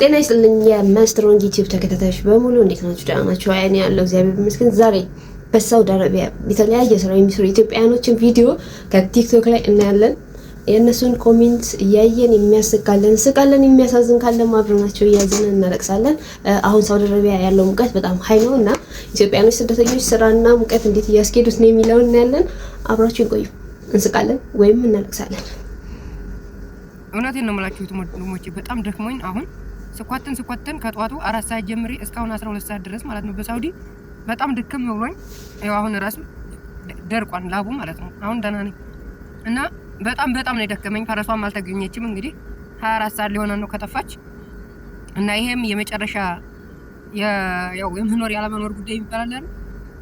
ጤና ይስጥልኝ የመስትሮንግ ዩቲዩብ ተከታታዮች በሙሉ እንዴት ናችሁ? ደህና ናችሁ? እኔ ያለው እግዚአብሔር ይመስገን። ዛሬ በሳውዲ አረቢያ የተለያየ ስራ የሚሰሩ ኢትዮጵያውያኖችን ቪዲዮ ከቲክቶክ ላይ እናያለን። የእነሱን comment እያየን የሚያስቅ ካለ እንስቃለን፣ የሚያሳዝን ካለ አብረናቸው እያዘንን እናለቅሳለን። አሁን ሳውዲ አረቢያ ያለው ሙቀት በጣም high ነው እና ኢትዮጵያውያኖች ስደተኞች ስራና ሙቀት እንዴት እያስኬዱት ነው የሚለውን እናያለን። አብራችሁ ይቆዩ። እንስቃለን ወይም እናለቅሳለን። እውነቴን ነው የምላችሁ ወንድሞቼ፣ በጣም ደክሞኝ አሁን ስኳትን ስኳትን ከጠዋቱ 4 ሰዓት ጀምሬ እስካሁን 12 ሰዓት ድረስ ማለት ነው በሳውዲ በጣም ድክም ብሎኝ፣ ያው አሁን ራሱ ደርቋል ላቡ ማለት ነው። አሁን ደህና ነኝ እና በጣም በጣም ነው የደከመኝ። ፈረሷም አልተገኘችም። እንግዲህ 24 ሰዓት ሊሆነ ነው ከጠፋች እና ይሄም የመጨረሻ ያው የመኖር ያለመኖር ጉዳይ የሚባል አይደል?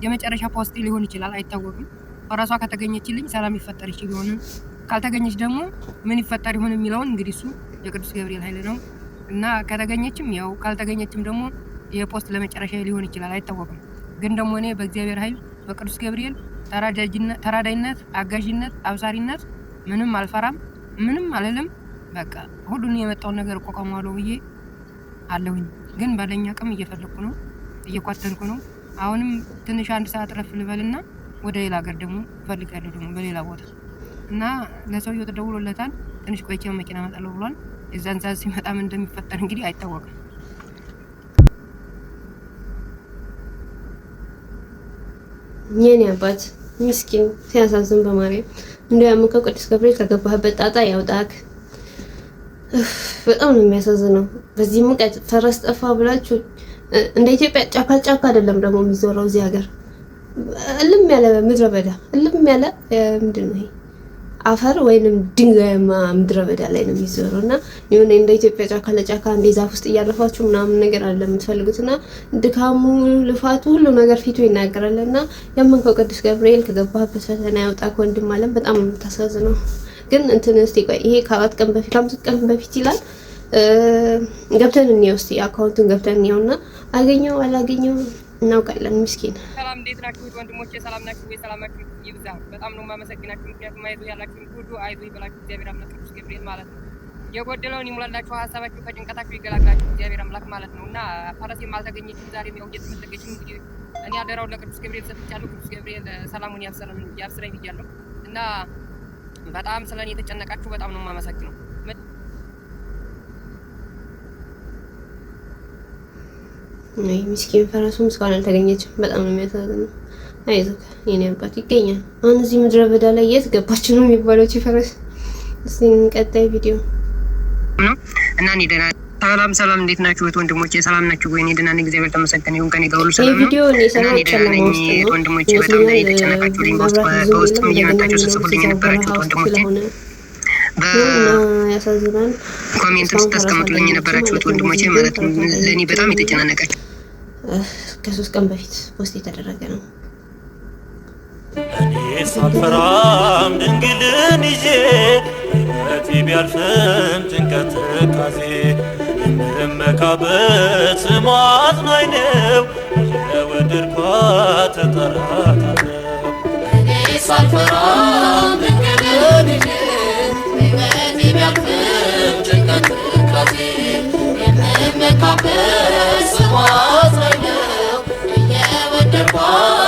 የመጨረሻ post ሊሆን ይችላል፣ አይታወቅም። ፈረሷ ከተገኘችልኝ ሰላም ይፈጠር ይችል ይሆን፣ ካልተገኘች ደግሞ ምን ይፈጠር ይሆን የሚለውን እንግዲህ እሱ የቅዱስ ገብርኤል ኃይል ነው እና ከተገኘችም ያው ካልተገኘችም ደግሞ የ post ለመጨረሻ ሊሆን ይችላል፣ አይታወቅም። ግን ደግሞ እኔ በእግዚአብሔር ኃይል በቅዱስ ገብርኤል ተራዳይነት፣ አጋዥነት፣ አብሳሪነት ምንም አልፈራም፣ ምንም አልልም። በቃ ሁሉን የመጣውን ነገር እቋቋመዋለሁ ብዬ አለሁኝ። ግን ባለኝ አቅም እየፈለኩ ነው፣ እየኳተንኩ ነው። አሁንም ትንሽ አንድ ሰዓት ረፍ ልበልና ወደ ሌላ ሀገር ደግሞ እፈልጋለሁ ደግሞ በሌላ ቦታ እና ለሰውየው ተደውሎለታል። ትንሽ ቆይቼ መኪና እመጣለሁ ብሏል። የዛን ሰዓት ሲመጣ ምን እንደሚፈጠር እንግዲህ አይታወቅም። የኔ አባት ምስኪን ሲያሳዝን፣ በማርያም እንደው ያመንከው ቅዱስ ገብርኤል ከገባህበት ጣጣ ያውጣክ። በጣም ነው የሚያሳዝነው። በዚህ ሙቀት ፈረስ ጠፋ ብላችሁ እንደ ኢትዮጵያ ጫካ ጫካ አይደለም ደግሞ የሚዞረው እዚህ ሀገር እልም ያለ ምድረ በዳ፣ እልም ያለ ምንድን ነው ይሄ አፈር ወይንም ድንጋያማ ምድረ በዳ ላይ ነው የሚዞረው እና የሆነ እንደ ኢትዮጵያ ጫካ ለጫካ እንደ ዛፍ ውስጥ እያለፋችሁ ምናምን ነገር አለ የምትፈልጉት እና ድካሙ፣ ልፋቱ፣ ሁሉ ነገር ፊቱ ይናገራል እና ያመንከው ቅዱስ ገብርኤል ከገባህበት ፈተና ያውጣክ ወንድም አለም። በጣም ነው የምታሳዝነው። ግን እንትን እስቲ ቆይ ይሄ ከ4 ቀን በፊት ከ5 ቀን በፊት ይላል። ገብተን እንየው እስቲ account ኡን ገብተን እንየው እና አገኘው አላገኘው እናውቃለን። ምስኪን። ሰላም፣ እንዴት ናችሁ ወንድሞቼ? ሰላም ናችሁ ወይ? ሰላማችሁ ይብዛ። በጣም ነው የማመሰግናችሁ። ምክንያቱም አይዞህ ያላችሁን ሁሉ አይዞህ ይበላችሁ እግዚአብሔር አምላክ ቅዱስ ገብርኤል ማለት ነው። የጎደለውን ይሙላላችሁ፣ ሀሳባችሁ ከጭንቀታችሁ ይገላግላችሁ እግዚአብሔር አምላክ ማለት ነው። እና ፈረሴም አልተገኘችም። ዛሬም ያው እየተፈለገች ነው። እንግዲህ እኔ አደራውን ለቅዱስ ገብርኤል ሰጥቻለሁ። ቅዱስ ገብርኤል ሰላሙን ያብስረኝ ብያለሁ። እና በጣም ስለኔ የተጨነቃችሁ በጣም ነው የማመሰግነው። አይ ምስኪን፣ ፈረሱም እስካሁን አልተገኘችም። በጣም ነው የሚያሳዝነው። አይዞህ የኔ አባት ይገኛል። አሁን እዚህ ምድረ በዳ ላይ የት ገባች ነው የሚባለው እቺ ፈረስ? እስቲ ቀጣይ ቪዲዮ ነው እና እኔ ደህና። ሰላም ሰላም፣ እንዴት ናችሁ እህት ወንድሞቼ? ሰላም ናችሁ ወይ? እኔ ደህና ነኝ፣ እግዚአብሔር ተመሰገነ ይሁን። ከእኔ ጋር ሁሉ ሰላም ነው። ቪዲዮ እኔ እና እኔ ደህና ነኝ እህት ወንድሞቼ። በጣም ለእኔ የተጨነቃችሁልኝ በውስጥም እየመጣችሁ ስትጽፉልኝ የነበራችሁት ወንድሞቼ፣ ያሳዝናል። በ comment ም ስታስቀምጡልኝ የነበራችሁት ወንድሞቼ ማለት ነው ለእኔ በጣም የተጨናነቃችሁ ከ3 ቀን በፊት post የተደረገ ነው። እኔ ሳልፈራም ድንግልን ይዤ ሕይወቴ ቢያልፍም ጭንቀት ትካዜ የምመካበት ስሟ አጽናኝ ነው። የወደድኳት እጠራታለሁ። እኔ ሳልፈራም ድንግልን ይዤ ሕይወቴ ቢያልፍም ጭንቀት ትካዜ የምመካበት ስሟ አጽናኝ ነው። እየወደድኳት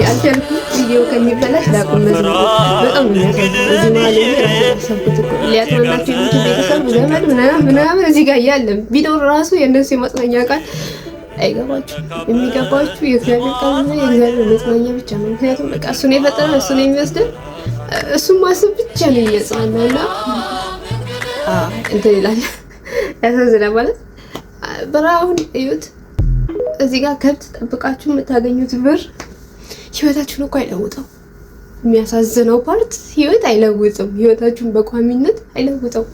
አልቻልኩም። ቪዲዮ ከሚበላሽ ላቁም። መዝሙር በጣም ነው የሚያሳዝነው። እዚህ መሀል ያሰብኩት እኮ ሊያጽናናቸው የሚችል ቤተሰብ ዘመድ ምናምን ምናምን እዚህ ጋር ያለም ቢኖር ራሱ የእነሱ የማጽናኛ ቃል አይገባችሁ። የሚገባችሁ የእግዚአብሔር ቃልና የእግዚአብሔር መጽናኛ ብቻ ነው። ምክንያቱም በቃ እሱን የፈጠረን እሱን የሚወስደን እሱን ማሰብ ብቻ ነው የሚያጽናና እና እንትን ይላል፣ ያሳዝናል ማለት በረሃውን እዩት። እዚህ ጋር ከብት ጠብቃችሁ የምታገኙት ብር ህይወታችሁን እኮ አይለውጠው። የሚያሳዝነው part ህይወት አይለውጥም። ህይወታችሁን በቋሚነት አይለውጠው።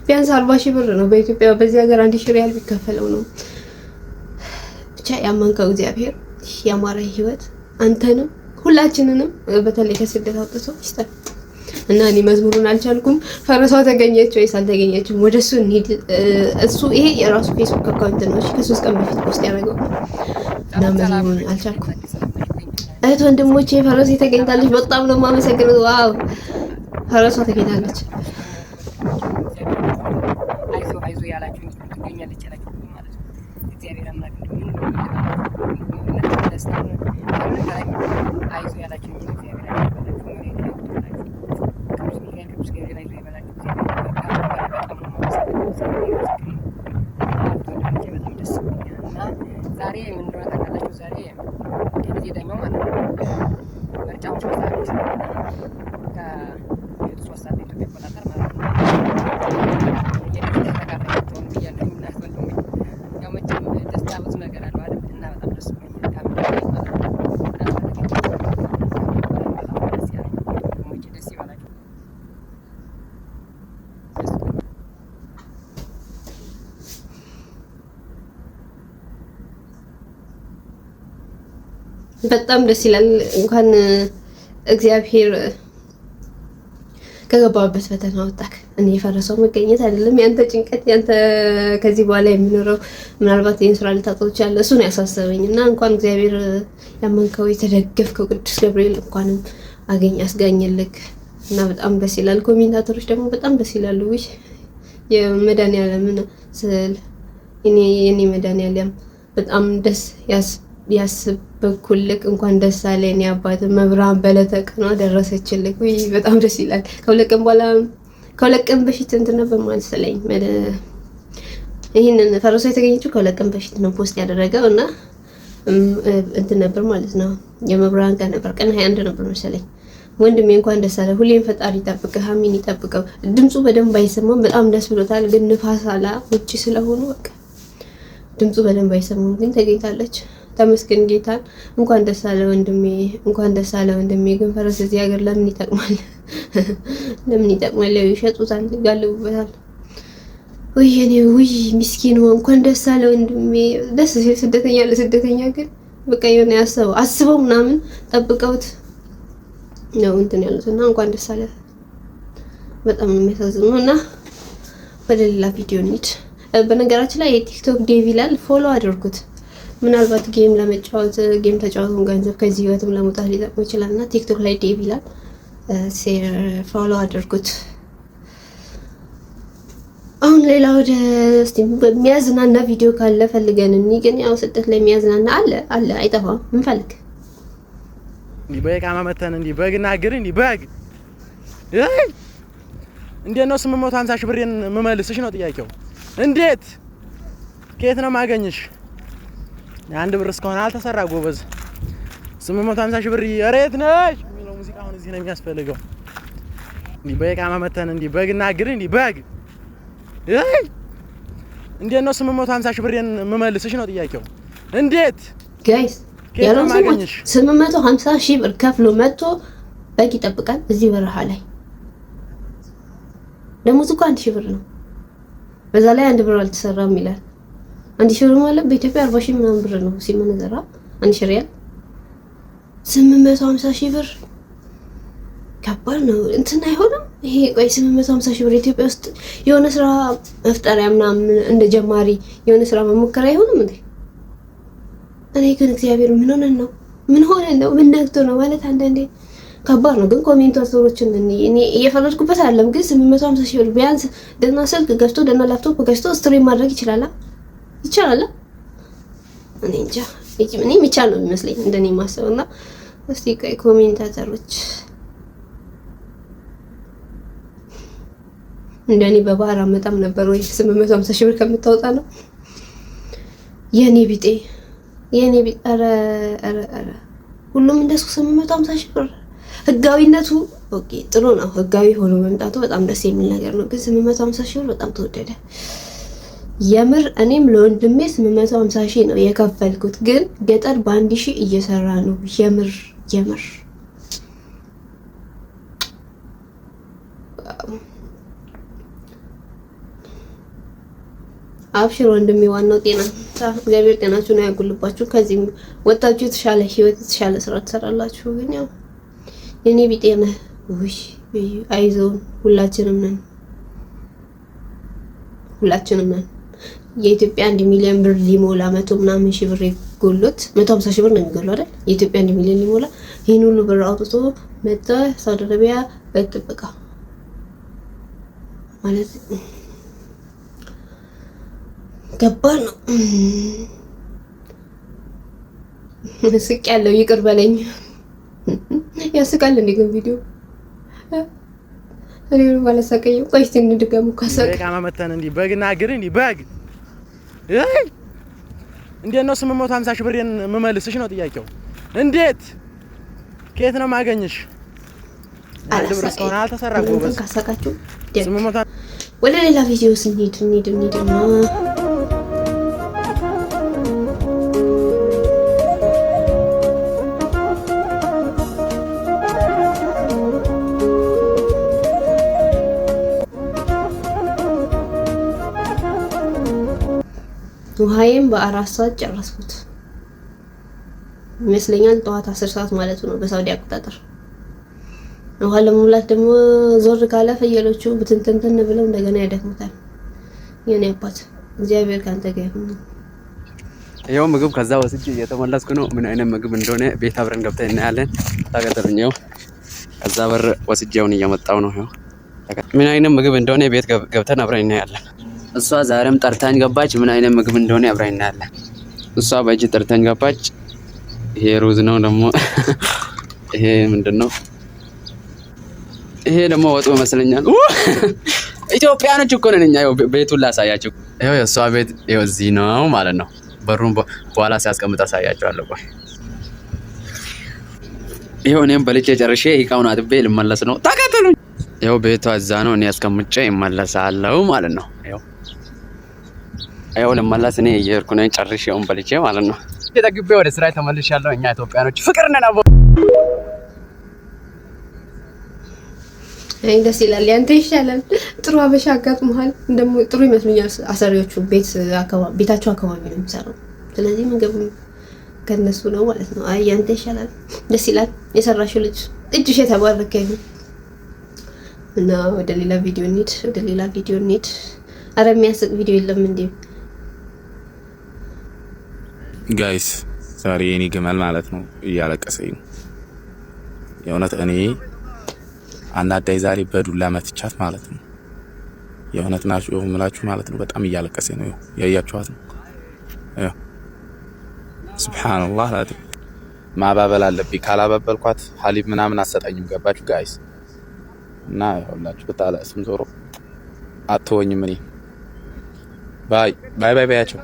ቢያንስ 40,000 ብር ነው በኢትዮጵያ፣ በዚህ ሀገር 1,000 ሪያል ቢከፈለው ነው። ብቻ ያመንከው እግዚአብሔር ያማረ ህይወት አንተንም ሁላችንንም በተለይ ከስደት አውጥቶ ይስጠን። እና እኔ መዝሙሩን አልቻልኩም። ፈረሷ ተገኘች ወይስ አልተገኘችም? ወደ እሱ እንሂድ። እሱ ይሄ የራሱ ፌስቡክ account ነው። እሺ ከ3 ቀን በፊት post ያደረገው እና መዝሙሩን አልቻልኩም። እህት ወንድሞቼ ፈረሴ ተገኝታለች። በጣም ነው የማመሰግነው። Wow፣ ፈረሷ ተገኝታለች። አይዞህ አይዞህ ያላችሁ ትገኛለች። ተገኝታለች ያላችሁ ሁሉ ማለት ነው። እግዚአብሔር አምላክ እንደው ምን ደስታ ከምንም በላይ አይዞ ያላችሁ እግዚአብሔር አይበላችሁ፣ መሬት ላይ ወጥቶላችሁ ቅዱስ ሚካኤል ቅዱስ ገብርኤል አይዞ ይበላችሁ። እግዚአብሔር በጣም ነው የማመሰግነው። እግዚአብሔር ምስክሬ ነው። ወንድሞቼ በጣም ደስ ብሎኛል እና ዛሬ ምን እንደሆነ ታውቃላችሁ? ዛሬ የልጄ ዳኛው ማለት ነው ምርጫው 3 ሰዓት ስለሆነ ከምሽቱ 3 ሰዓት በኢትዮጵያ አቆጣጠር ማለት ነው። የደስታ ተካፋይ ትሆኑ ብያለሁ። እና ወንድሞች ያው መቼም ደስታ ብዙ ነገር አለው አይደል? እና በጣም ደስ ብሎኛል ከምንም በላይ ማለት ነው። በጣም ደስ ያለኝ ወንድሞቼ ደስ ይበላችሁ። ደስ ብሎኛል። በጣም ደስ ይላል። እንኳን እግዚአብሔር ከገባበት ፈተና ወጣክ። እኔ የፈረሰው መገኘት አይደለም ያንተ ጭንቀት፣ ያንተ ከዚህ በኋላ የሚኖረው ምናልባት ይህን ስራ ልታጣው ትችላለህ። እሱ ነው ያሳሰበኝ እና እንኳን እግዚአብሔር ያመንከው የተደገፍከው ቅዱስ ገብርኤል እንኳንም አገኝ አስጋኝልክ እና በጣም ደስ ይላል። Commentator ኦች ደግሞ በጣም ደስ ይላሉ። ውይ የመድኃኒዓለምን ስዕል እኔ የኔ መድኃኒዓለም በጣም ደስ ያስበኩልክ፣ እንኳን ደስ አለ የኔ አባት፣ መብራን በዕለተ ቀኗ ደረሰችልክ። ውይ በጣም ደስ ይላል። ከ2 ቀን በኋላ፣ ከ2 ቀን በፊት እንትን ነበር መሰለኝ፣ ይህንን ፈረሷ የተገኘችው ከ2 ቀን በፊት ነው post ያደረገው እና እንትን ነበር ማለት ነው። የመብራን ቀን ነበር፣ ቀን 21 ነበር መሰለኝ። ወንድሜ እንኳን ደስ አለ። ሁሌም ፈጣሪ ይጠብቅህ፣ አሚን ይጠብቀው። ድምፁ በደንብ አይሰማም፣ በጣም ደስ ብሎታል። ግን ንፋስ አላ ውጭ ስለሆኑ በቃ ድምፁ በደንብ አይሰማም። ግን ተገኝታለች። ተመስገን ጌታን። እንኳን ደስ አለ ወንድሜ፣ እንኳን ደስ አለ ወንድሜ። ግን ፈረስ እዚህ ሀገር ለምን ይጠቅማል? ለምን ይጠቅማል? ያው ይሸጡታል፣ ይጋልቡበታል። ውይ እኔ ውይ ምስኪን፣ እንኳን ደስ አለ ወንድሜ። ደስ ሲል ስደተኛ ለስደተኛ ግን በቃ የሆነ ያሰበው አስበው ምናምን ጠብቀውት ነው እንትን ያሉት እና እንኳን ደስ አለ። በጣም ነው የሚያሳዝነው። እና ወደ ሌላ ቪዲዮ እንሂድ። በነገራችን ላይ የቲክቶክ ዴቭ ይላል፣ follow አድርጉት። ምናልባት game ለመጫወት፣ game ተጫወቱን ገንዘብ ከዚህ ህይወትም ለመውጣት ሊጠቅሙ ይችላል እና ቲክቶክ ላይ ዴቭ ይላል፣ follow አድርጉት። አሁን ሌላ ወደ እስቲ የሚያዝናና ቪዲዮ ካለ ፈልገን እኒ ግን ያው ስደት ላይ የሚያዝናና አለ አለ አይጠፋም። እንፈልግ። እንዲህ በኢቃማ መተን እንዲህ በግና ግር እንዲህ በግ እይ እንዴት ነው 850 ሺህ ብሬን የምመልስሽ ነው ጥያቄው። እንዴት ከየት ነው የማገኝሽ? አንድ ብር እስከሆነ አልተሰራ ጎበዝ። 850 ሺህ ብር ኧረ የት ነሽ የሚለው ሙዚቃ አሁን እዚህ ነው የሚያስፈልገው። እንዲህ በኢቃማ መተን እንዲህ በግና ግር እንዲህ በግ እይ እንዴት ነው 850 ሺህ ብሬን የምመልስሽ ነው ጥያቄው። እንዴት Guys ከየት ነው ያለውን ስሙት። የማገኝሽ? 850 ሺህ ብር ከፍሎ መጥቶ በግ ይጠብቃል እዚህ በረሃ ላይ። ደሞዝ እኮ 1,000 ብር ነው። በዛ ላይ አንድ ብር አልተሰራም ይላል። 1,000 ብር ማለት በኢትዮጵያ 40,000 ምናምን ብር ነው ሲመነዘራ፣ 1,000 ሪያል። 850 ሺህ ብር ከባድ ነው። እንትን አይሆንም ይሄ። ቆይ 850 ሺህ ብር ኢትዮጵያ ውስጥ የሆነ ስራ መፍጠሪያ ምናምን እንደ ጀማሪ የሆነ ስራ መሞከር አይሆንም እንዴ? እኔ ግን እግዚአብሔር ምን ሆነን ነው? ምን ሆነን ነው? ምን ነክቶ ነው? ማለት አንዳንዴ ከባድ ነው። ግን commentator ኦችን እኔ እየፈረድኩበት አይደለም። ግን 850 ሺህ ብር ቢያንስ ደህና ስልክ ገዝቶ ደህና ላፕቶፕ ገዝቶ stream ማድረግ ይችላል ይቻላል። እኔ እንጃ፣ እኔ የሚቻል ነው የሚመስለኝ እንደኔ ማሰብ እና እስቲ ቆይ commentator ኦች እንደኔ በባህር አመጣም ነበር ወይ 850 ሺህ ብር ከምታወጣ ነው። የኔ ቢጤ የኔ ቢጤ፣ ኧረ ኧረ ኧረ ሁሉም እንደሱ 850 ሺህ ብር። ህጋዊነቱ okay ጥሩ ነው። ህጋዊ ሆኖ መምጣቱ በጣም ደስ የሚል ነገር ነው። ግን 850 ሺህ ብር በጣም ተወደደ። የምር እኔም ለወንድሜ 850 ሺህ ነው የከፈልኩት፣ ግን ገጠር በ1,000 እየሰራ ነው። የምር የምር አብሽር ወንድሜ፣ ዋናው ጤና። እግዚአብሔር ጤናችሁን አያጉልባችሁ። ከዚህም ወጣችሁ የተሻለ ህይወት የተሻለ ስራ ትሰራላችሁ። ግን ያው የኔ ቢጤ ነህ። ውይ አይዞን፣ ሁላችንም ነን፣ ሁላችንም ነን። የኢትዮጵያ 1 ሚሊዮን ብር ሊሞላ መቶ ምናምን ሺህ ብር ጎሎት፣ 150 ሺህ ብር ነው የሚጎለው አይደል? የኢትዮጵያ 1 ሚሊዮን ሊሞላ ይህን ሁሉ ብር አውጥቶ መጣ ሳውዲ አረቢያ በግ ጥበቃ ማለት ከባድ ነው። ስቅ ያለው ይቅር በለኝ። ያስቃል እንዴ ግን ቪዲዮ? እኔ ባላሳቀኝም። ቆይ እስኪ እንድገሙ ካሳቀ። በኢቃማ መተን እንዲህ በግና ግር እንዲህ በግ እይ! እንዴት ነው 850 ሺህ ብሬን የምመልስሽ ነው ጥያቄው። እንዴት ከየት ነው የማገኝሽ? አንድ ብር እስካሁን አልተሰራ ጎበዝ። ካሳቃችሁ ደግ። 800 ወደ ሌላ ቪዲዮ ስንሄድ እንሂድ እንሂድና ውሃዬም በ4 ሰዓት ጨረስኩት ይመስለኛል። ጠዋት 10 ሰዓት ማለቱ ነው በሳውዲ አቆጣጠር። ውሃ ለመሙላት ደግሞ ዞር ካለ ፍየሎቹ ብትንትንትን ብለው እንደገና ያደክሙታል። የኔ አባት እግዚአብሔር ካንተ ጋር ይሁን። ይኸው ምግብ ከዛ ወስጄ እየተመለስኩ ነው። ምን አይነት ምግብ እንደሆነ ቤት አብረን ገብተን እናያለን። ተከተሉኝ። ይኸው ከዛ በር ወስጄውን እየመጣው ነው። ይኸው ምን አይነት ምግብ እንደሆነ ቤት ገብተን አብረን እናያለን። እሷ ዛሬም ጠርታኝ ገባች። ምን አይነት ምግብ እንደሆነ አብረን እናያለን። እሷ በእጅ ጠርታኝ ገባች። ይሄ ሩዝ ነው ደግሞ። ይሄ ምንድን ነው? ይሄ ደግሞ ወጡ ይመስለኛል። ኢትዮጵያኖች እኮ ነን እኛ። ይኸው ቤቱን ላሳያችሁ። ይኸው የእሷ ቤት ይኸው እዚህ ነው ማለት ነው። በሩን በኋላ ሲያስቀምጥ አሳያችኋለሁ። ቆይ ይኸው እኔም በልቼ ጨርሼ እቃውን አጥቤ ልመለስ ነው። ተከተሉኝ። ይኸው ቤቷ እዛ ነው። እኔ አስቀምጬ እመለሳለሁ ማለት ነው። ይኸው ልመለስ እኔ እየሄድኩ ነኝ። ጨርሼ አሁን በልቼ ማለት ነው። ጠግቤ ወደ ስራ ተመልሻለሁ። እኛ ኢትዮጵያኖች ፍቅር ነን። አቦ። አይ ደስ ይላል። ያንተ ይሻላል። ጥሩ አበሻ አጋጥሞሃል። ደግሞ ጥሩ ይመስሉኛል አሰሪዎቹ። ቤት አካባቢ ቤታቸው አካባቢ ነው የሚሰራው። ስለዚህ ምግብ ከነሱ ነው ማለት ነው። አይ ያንተ ይሻላል። ደስ ይላል። የሰራሽው ልጅ እጅሽ የተባረከ ይሁን። እና ወደ ሌላ ቪዲዮ እንሂድ። ወደ ሌላ ቪዲዮ እንሂድ። አረ የሚያስቅ ቪዲዮ የለም እንዴ? Guys፣ ዛሬ የኔ ግመል ማለት ነው እያለቀሰኝ ነው። የእውነት እኔ አናዳይ ዛሬ በዱላ መትቻት ማለት ነው። የእውነት ናችሁ ምላችሁ ማለት ነው። በጣም እያለቀሰኝ ነው። ያያችኋት ነው። ስብሓንላህ ላት ማባበል አለብኝ። ካላባበልኳት ሀሊብ ምናምን አሰጠኝም። ገባችሁ guys? እና ይኸውላችሁ ብታለቅስም ዞሮ አትወኝም። እኔ bye bye bye ባያቸው።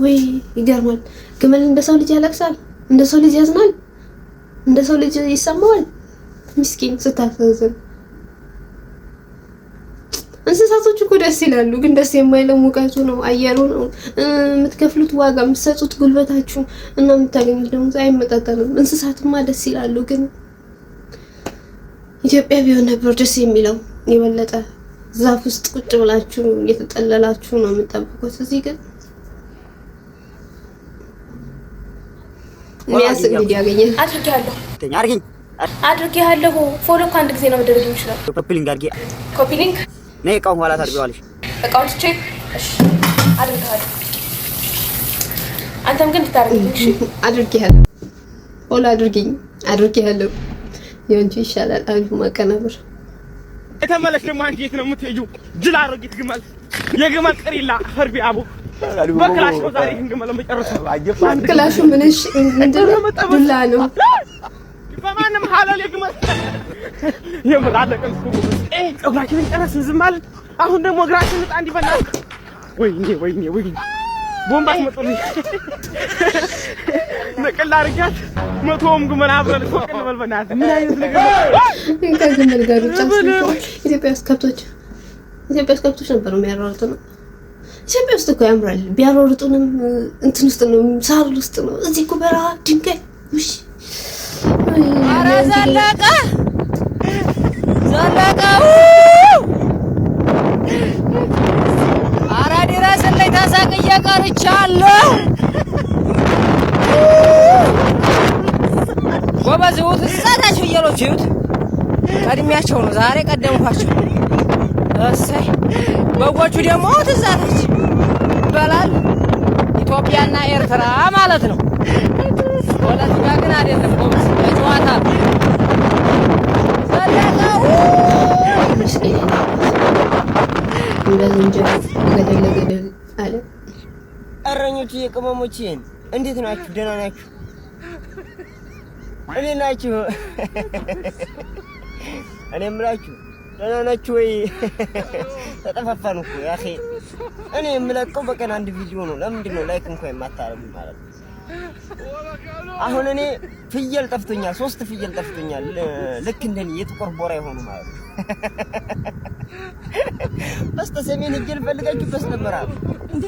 ወይ ይገርማል። ግመል እንደ ሰው ልጅ ያለቅሳል፣ እንደ ሰው ልጅ ያዝናል፣ እንደ ሰው ልጅ ይሰማዋል። ምስኪን ስታሳዝን። እንስሳቶች እኮ ደስ ይላሉ፣ ግን ደስ የማይለው ሙቀቱ ነው፣ አየሩ ነው፣ የምትከፍሉት ዋጋ፣ የምትሰጡት ጉልበታችሁ እና የምታገኙት ደግሞ አይመጣጠንም። እንስሳትማ ደስ ይላሉ፣ ግን ኢትዮጵያ ቢሆን ነበር ደስ የሚለው የበለጠ። ዛፍ ውስጥ ቁጭ ብላችሁ እየተጠለላችሁ ነው የምጠብቁት። እዚህ ግን የሚያስቅ ቪዲዮ ያገኘን። አድርጌያለሁ። አርጊኝ። አድርጌያለሁ። Follow እኮ አንድ ጊዜ ነው መደረግ የሚችለው። Copy link አድርጊ። Copy link። ነይ፣ እቃውን ኋላ ታድርጊዋለሽ። እቃውን ትቼ እሺ፣ አድርጌሃለሁ። አንተም ግን እንድታደርግልኝ እሺ። አድርጌያለሁ። Follow አድርጊኝ። አድርጌያለሁ። የአንቺ ይሻላል። አሪፍ ማቀናበር። የተመለሽ ደግሞ አንቺ የት ነው የምትሄጂው? ጅል አሮጊት ግመል፣ የግመል ቅሪላ ፈርቢ አቦ በክላሽ ነው ዛሬ ይህን ግመል መጨረስ። ክላሹ ምንሽ ምንድን ነው? ዱላ ነው። በማንም ሀላል የግመል የምር አለቀን እኮ። ፀጉራችንን ጨረስን፣ ዝም አልን። አሁን ደግሞ እግራችን ልጣ እንዲበላ። ወይኔ ወይኔ ወይኔ፣ ቦምባ አስመጡልኝ። ንቅል አድርጊያት 100ውም ግመል አብረን ፎቅ እንበል። በእናትህ ምን አይነት ነገር ነው? ከግመል ጋር ሩጫ። ኢትዮጵያ ውስጥ ከብቶች ነበሩ የሚያሯሩጡ ነው። ኢትዮጵያ ውስጥ እኮ ያምራል። ቢያሯሩጡንም እንትን ውስጥ ነው፣ ሳር ውስጥ ነው። እዚህ እኮ በረሃ ድንጋይ ውሽ። ኧረ ዘለቀ ዘለቀ፣ ኧረ ድረስልኝ፣ ተሰቅዬ ቀርቻለሁ። ጎበዝ እዩት፣ እዛ ታች ፍየሎች እዩት። ቀድሜያቸው ነው ዛሬ ቀደምኳቸው። እሰይ በጎቹ ደግሞ እዛ ታች ይበላል። ኢትዮጵያና ኤርትራ ማለት ነው። ፖለቲካ ግን አይደለም ጎበዝ፣ ለጨዋታ ዘለቀ። ምስኪን በዝንጀሮ ገደል ለገደል አለ። ቅመሞች፣ የቅመሞችን እንዴት ናችሁ? ደህና ናችሁ? እንዴት ናችሁ? እኔ የምላችሁ ደህና ናችሁ ወይ? ተጠፋፋን እኮ ያኼ። እኔ የምለቀው በቀን አንድ ቪዲዮ ነው። ለምንድን ነው like እንኳን የማታረጉኝ ማለት ነው? አሁን እኔ ፍየል ጠፍቶኛል፣ ሶስት ፍየል ጠፍቶኛል። ልክ እንደኔ የጥቁር ቦራ የሆኑ ማለት ነው። በስተ ሰሜን ሄጄ ልፈልጋችሁ፣ በስተ ምዕራብ እንዴ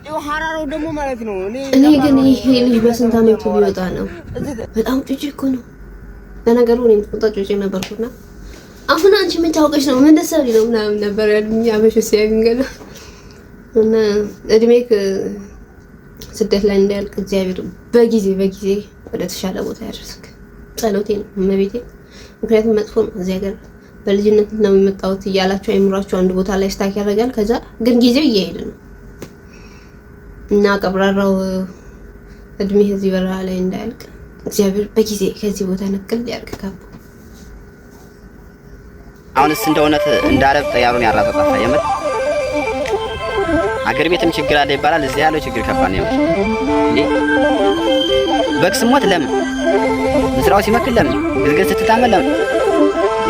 ይኸው ሀራራው ደግሞ ማለት ነው። እኔ እኔ ግን ይሄ ልጅ በስንት አመቱ ቢወጣ ነው? በጣም ጩጬ እኮ ነው። ለነገሩ እኔም ቁጣ ጩጬ ነበርኩና አሁን አንቺ ምን ታውቀሽ ነው፣ ምን ልትሰሪ ነው ምናምን ነበር ያሉኝ አበሾች ሲያዩኝ ገና። እና እድሜክ ስደት ላይ እንዳያልቅ እግዚአብሔር በጊዜ በጊዜ ወደ ተሻለ ቦታ ያደርስክ ጸሎቴ ነው እመቤቴ። ምክንያቱም መጥፎ ነው፣ እዚህ ሀገር በልጅነት ነው የመጣሁት እያላችሁ አይምሯችሁ አንድ ቦታ ላይ stuck ያደርጋል። ከዛ ግን ጊዜው እየሄደ ነው እና ቀብራራው እድሜ እዚህ በረሃ ላይ እንዳያልቅ እግዚአብሔር በጊዜ ከዚህ ቦታ ንቅል ያርግ ካቦ። አሁንስ እንደ እውነት እንደ አረብ ጠያሩን ያራሰው ጠፋ። የምር አገር ቤትም ችግር አለ ይባላል። እዚህ ያለው ችግር ከባድ ነው። የምር እንዴ በግ ስሞት ለምን፣ ምስራው ሲመክል ለምን፣ ግልገል ስትታመል ለምን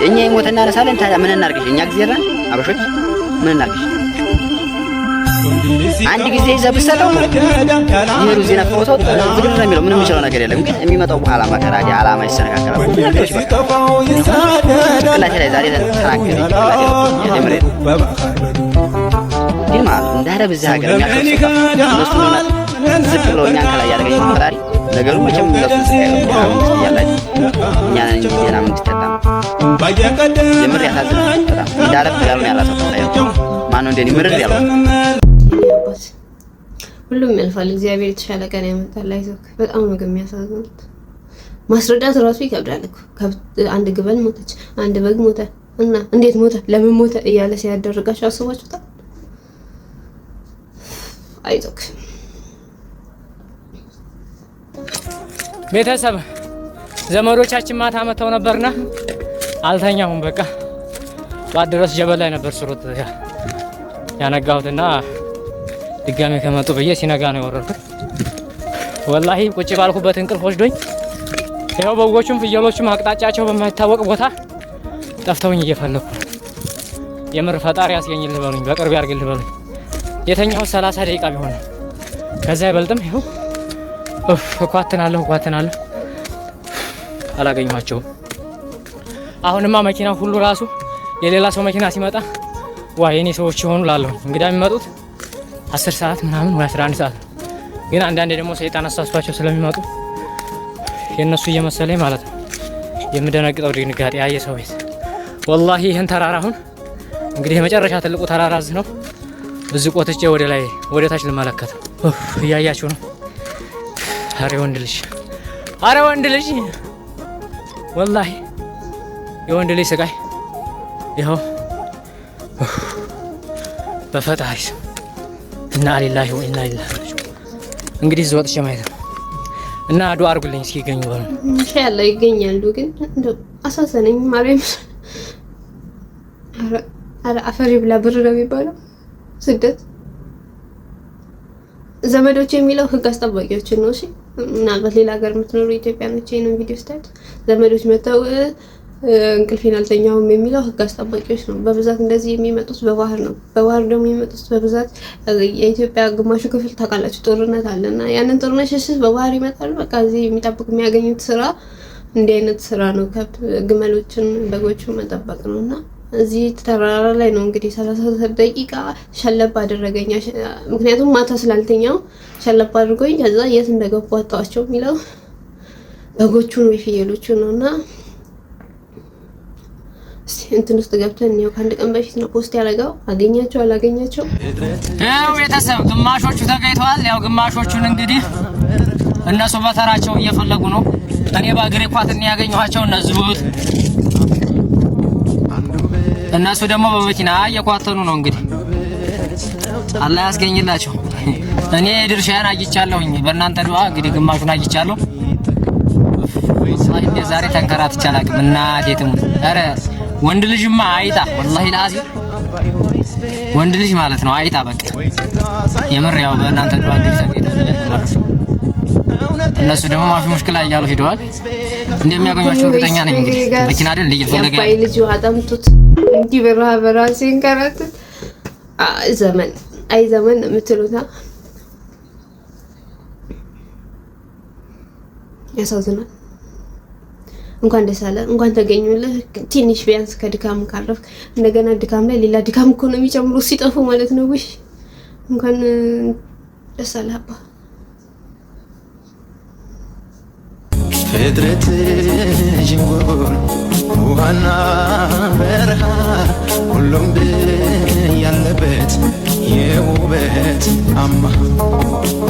እኛ የሞተ እናነሳለን? ታዲያ ምን እናርግሽ? እኛ ጊዜ አበሾች ምን እናርግሽ? አንድ ጊዜ ይዘህ ብትሰጠው ይሄ ሩዝ የነፋው ሰው ዝግር ነው የሚለው፣ ምንም የሚችለው ነገር የለም። ግን የሚመጣው በኋላ መከራ ዓላማ ይሰነካከላል። ብዙ ነገሮች በቃ ጭንቅላቴ ላይ ዛሬ ተናገረ። ጭንቅላቴ ነው የምሬ ግን ማለት ነው። እንደ አረብ እዚህ ሀገር የሚያሾፍ ሰው ጠፋ። እነሱ ዝቅ ብለው እኛን ከላይ ያደረገኝ ፈጣሪ ነገሩ መቼም እነሱ ዝቅ አይሉም። ደህና መንግስት እያላቸው እኛ ነን እንጂ ደህና መንግስት ያጣነው። የምር ያሳዝናል በጣም። እንደ አረብ ተጋሩን ያራሰው ጠፋ። ማነው እንደኔ ምርር ያለው? አባት ሁሉም ያልፋል። እግዚአብሔር የተሻለ ቀን ያመጣል። አይዞህ። በጣም ነው ግን የሚያሳዝኑት። ማስረዳት እራሱ ይከብዳል እኮ። ከብት አንድ ግመል ሞተች፣ አንድ በግ ሞተ እና እንዴት ሞተ፣ ለምን ሞተ እያለ ሲያደርጋቸው አስባችሁታል? አይዞህ። ቤተሰብ ዘመዶቻችን ማታ መተው ነበርና አልተኛሁም። በቃ ጠዋት ድረስ ጀበል ላይ ነበር ስሮጥ ያነጋሁትና ድጋሜ ከመጡ ብዬ ሲነጋ ነው የወረድኩት። ወላሂ ቁጭ ባልኩበት እንቅልፍ ወስዶኝ ይኸው በጎቹም ፍየሎቹም አቅጣጫቸው በማይታወቅ ቦታ ጠፍተውኝ እየፈለኩ ነው። የምር ፈጣሪ ያስገኝልህ በሉኝ፣ በቅርብ ያርግልህ በሉኝ። የተኛሁት 30 ደቂቃ ቢሆን ነው፣ ከዛ አይበልጥም። ይኸው እፍ እኳትናለሁ እኳትናለሁ፣ አላገኘኋቸውም። አሁንማ መኪና ሁሉ ራሱ የሌላ ሰው መኪና ሲመጣ ዋ የኔ ሰዎች የሆኑ ላለሁ። እንግዳ የሚመጡት 10 ሰዓት ምናምን ወይ 11 ሰዓት ነው። ግን አንዳንዴ ደግሞ ሰይጣን አሳስቷቸው ስለሚመጡ የእነሱ እየመሰለኝ ማለት ነው የምደነግጠው ድንጋጤ ያየ ሰው ቤት። ወላሂ ይህን ተራራ አሁን እንግዲህ የመጨረሻ ትልቁ ተራራ እዚህ ነው። እዚህ ቆትቼ ወደ ላይ ወደ ታች ልመለከት ነው። ኡፍ፣ እያያችሁ ነው። አረ ወንድ ልጅ፣ አረ ወንድ ልጅ፣ ወላሂ የወንድ ልጅ ስቃይ ይኸው። ኡፍ፣ በፈጣሪ ስም እና ሊላሂ ወኢና ኢለይሂ ራጂዑን። እንግዲህ እዚህ ወጥቼ ማየት ነው እና ዱአ አድርጉልኝ እስኪ ይገኙ በሉ። ኢንሻአላህ ይገኛሉ። ግን እንደው አሳዘነኝ ማርያም። ኧረ ኧረ አፈር ይብላ ብር ነው የሚባለው ስደት። ዘመዶች የሚለው ህግ አስጠባቂዎችን ነው። እሺ ምናልባት ሌላ ሀገር የምትኖሩ ኢትዮጵያኖች ይሄንን ቪዲዮ ስታዩት ዘመዶች መጥተው እንቅልፌን አልተኛሁም የሚለው ህግ አስጠባቂዎች ነው። በብዛት እንደዚህ የሚመጡት በባህር ነው። በባህር ደግሞ የሚመጡት በብዛት የኢትዮጵያ ግማሹ ክፍል ታውቃላችሁ ጦርነት አለ እና ያንን ጦርነት ሸሽት በባህር ይመጣሉ። በቃ እዚህ የሚጠብቅ የሚያገኙት ስራ እንዲህ አይነት ስራ ነው። ከብት ግመሎችን፣ በጎችን መጠበቅ ነው እና እዚህ ተራራ ላይ ነው እንግዲህ 30 ደቂቃ ሸለብ አደረገኝ። ምክንያቱም ማታ ስላልተኛው ሸለብ አድርጎኝ ከዛ የት እንደገቡ አጣኋቸው የሚለው በጎቹን ወይ ፍየሎቹን ነው። እና እስቲ እንትን ውስጥ ገብተን ያው ከአንድ ቀን በፊት ነው post ያደረገው። አገኛቸው አላገኛቸው? ያው ቤተሰብ ግማሾቹ ተገኝተዋል። ያው ግማሾቹን እንግዲህ እነሱ በተራቸው እየፈለጉ ነው። እኔ በእግሬ ኳትን ያገኘኋቸው እነዚህ፣ እነሱ ደግሞ በመኪና እየኳተኑ ነው። እንግዲህ አላህ ያስገኝላቸው። እኔ ድርሻዬን አግኝቻለሁኝ። በእናንተ ዱዓ እንግዲህ ግማሹን አግኝቻለሁ። ወላሂ እንደ ዛሬ ተንከራትቼ አላውቅም። እናቴ ትሙት። ኧረ ወንድ ልጅማ አይጣ ወላሂ ለአዚም። ወንድ ልጅ ማለት ነው አይጣ በቃ የምር ያው በእናንተ ዱዓ እንግዲህ ተገኝተናል። እነሱ ደግሞ مافي مشكلة እያሉ ሄደዋል። እንደሚያገኟቸው እርግጠኛ ነኝ። እንግዲህ መኪና አይደል እየፈለገ የአባይ ልጅ ውሃ ጠምቶት እንዲህ በረሃ በረሃ ሲንከራተት ዘመን አይ ዘመን ነው የምትሉታ። ያሳዝናል። እንኳን ደስ አለ፣ እንኳን ተገኙልህ። ትንሽ ቢያንስ ከድካም ካረፍክ እንደገና ድካም ላይ ሌላ ድካም እኮ ነው የሚጨምሩ ሲጠፉ ማለት ነው። ውይ እንኳን ደስ አለ አባ። ፍጥረት ዥንጉርጉር ውሃና በረሃ ሁሉም ያለበት የውበት አማ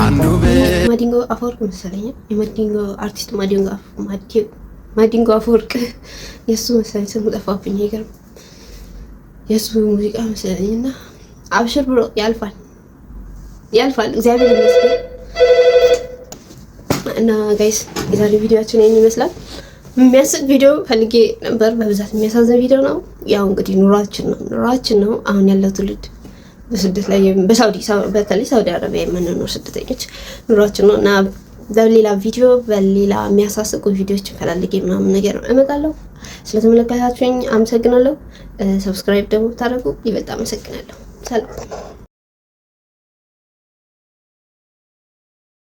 አንዱ ማዲንጎ አፈወርቅ መሰለኝ፣ የማዲንጎ አርቲስት ማዲንጎ አፈወርቅ የእሱ መሰለኝ፣ ስሙ ጠፋብኝ። አይገርም፣ የእሱ ሙዚቃ መሰለኝ። እና አብሽር ብሎ ያልፋል፣ ያልፋል። እግዚአብሔር ይመስገን። እና guys የዛሬ ቪዲዮአችን ይሄን ይመስላል። የሚያስቅ ቪዲዮ ፈልጌ ነበር፣ በብዛት የሚያሳዝን ቪዲዮ ነው። ያው እንግዲህ ኑሯችን ነው ኑሯችን ነው። አሁን ያለው ትውልድ በስደት ላይ በሳውዲ በተለይ ሳውዲ አረቢያ የምንኖር ስደተኞች ኑሯችን ነው። እና በሌላ ቪዲዮ በሌላ የሚያሳስቁ ቪዲዮዎች ፈላልጌ ምናምን ነገር እመጣለሁ። ስለተመለከታችሁኝ አመሰግናለሁ። Subscribe ደግሞ ብታደርጉ ይበልጥ አመሰግናለሁ። ሰላም።